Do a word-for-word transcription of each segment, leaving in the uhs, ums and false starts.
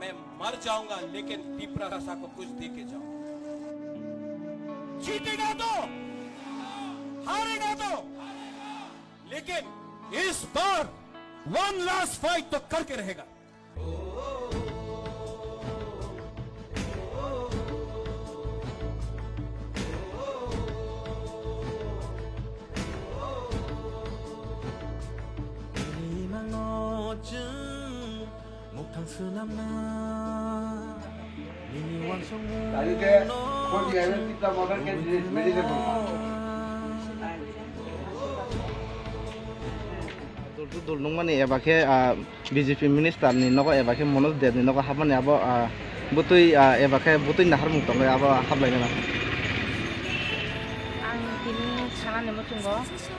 मैं मर जाऊंगा, लेकिन तिपरा भाषा को कुछ दे के जाऊंगा। जीतेगा तो, हारेगा तो, लेकिन इस बार वन लास्ट फाइट तो करके रहेगा। Muthang swnamna nini uansukmung. Tari khe forty M L Tipra Motha candidate, medical. Dul tu dul nungmani eba khe, ah, B J P minister ni nogo eba khe Manoj Deb ni nogo hapmani abo, ah, bwtwi, ah, eba khe bwtwi naharmung tongo abo haplainani. Ang tini sanani muchungo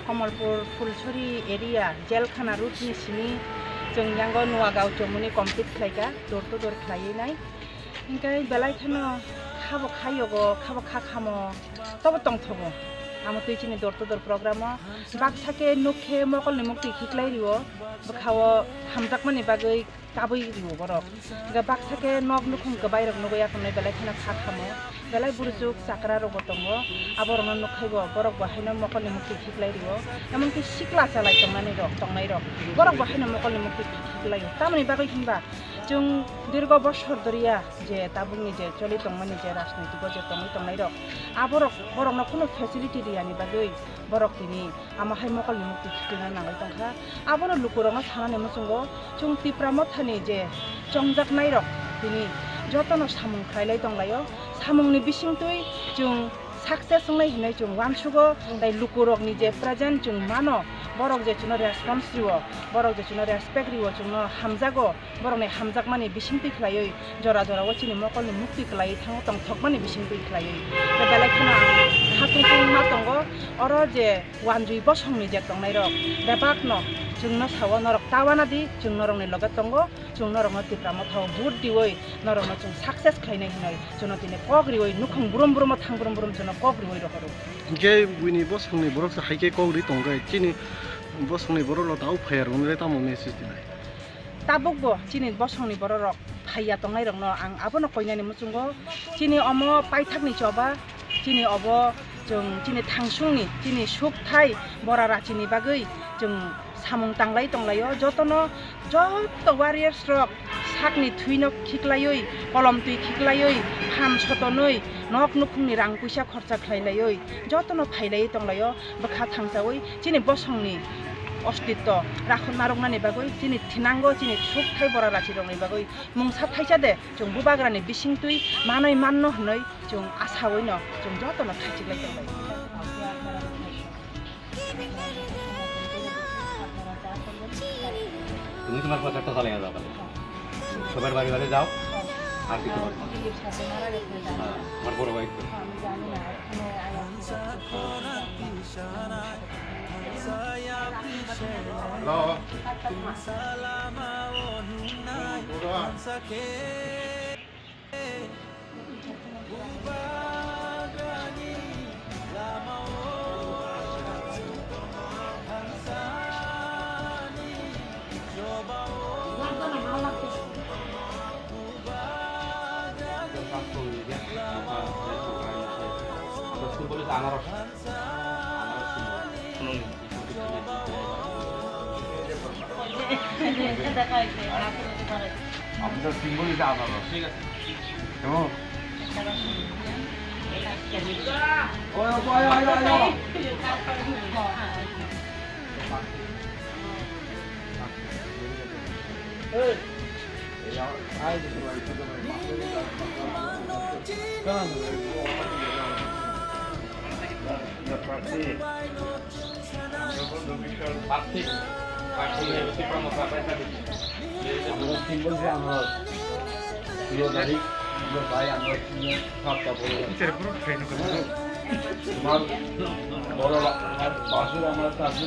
Kamalpur Phulsuri area Jelkhana route ni simi chwng yango Nuagaon chomoni complete khlaika, door to door khlaiwi nai. Hinkhe belai kheno khabo khayogo, khabo kha khamo, tobo tongthogo. Amo twi chini door to door program o baksa khe nuk khe mokolni muktwi khiklai rio, bwkhao hamjakmani bagwi kabui rio borok. Hinkhe baksa khe nok nukhung kwbai rok nugwi akhonai belai kheno kha khamo. Belai burjwk chakra rok bo tongo, aborokno nukhai bo borok bo haino mokolni muktwi khiklai rio. Emonki sikla chalai tongnani rok, tongnai rok, borok bo haino mokolni muktwi khiklai o. Tamoni bagwi hinba chwng dirgo bosor doriya je tabukni je choli tongmani je rajnoitiko je tongwi tongnai rok, aborok borokno kunu facility riyani bagwi borok tini amo hai mokolni muktwi khiklina nangwi tongkha. Abono lukurokno sanani muchungo chwng Tipra Mothani je chongjaknairok tini jotono samung khlailai tonglaio. Samungni bisingtwi chwng success wngnai hinwi chwng uansugo, tei lukurokni je present chwng mano, borok je chwngno response rio, borok je chwngno respect rio, chwngno hamjago, borokni hamjakmani bisingtwi khlaiwi jora jorao chini mokolni muktwi kwlaiwi thango tongthokmani bisingtwi khlaiwi. Tei belai kheno ang khatungtwi ma tongo, oro je wanjwi bosongni je tongnairok bebakno chwngno sao, norok ta uanadi, chwng norokni loge tongo, chwng norokno Tipra Mothao vote diwi norokno chwng success khlainai hinwi chwngno tini kok riwi nukhung brum brum o thang brum brum chwngno kok riwi rohoro. Hinkhe buini bosongni borok se hai khe kok ri tongkhe chini bosongni borok rok tao phaiya rwngwi tamo message dinai? Tabukbo chini bosongni borok rok phaiya tongnairokno ang abono koinani muchungo. Chini omo paithakni choba, chini obo chwng chini thangsungni, chini sukthai bora rachini bagwi chwng samung tanglai tonglaio. Jotono, joto warriors rok sakni thwino khiklaiwi, kolom twi khiklaiwi, phan sotonwi, nok nukhungni rang puisa khorcha khlailaiwi, jotono phailaiwi tonglaio. Bwkha thangsawi chini bosongni ostitto rakhorna rwknani bagwi, chini thinango chini sukthai bora rachirokni bagwi mungsa thaisa de chwng bubagrani bisingtwi manwi manno hwnwi chwng asawino chwng jotono thaichiklai tonglai. তুমি তোমার প্রচারটা চালিয়ে যাও তাহলে। সবার বাড়ি বাড়ি যাও। আর কিছু বলো না। হ্যাঁ, আমার বড় ভাই। হ্যালো। আনারস। আনারস। আপনার সিম্বল হচ্ছে আনারস। ঠিক আছে। কেমন? ওই, ওই, ওই, ওই, ওই। এই, এই আমার ভাই, ছোট ভাই, ছোট ভাই, মাছ ধরে যাও। প্রার্থী। প্রার্থী। প্রার্থী। আমরা সিম্বল যে আমরা প্রিয় নারী, আমরা ভাই, আমরা সাতটা বড় ভাই। তোমার বড় বা-, আমার পাশে আমার কাছে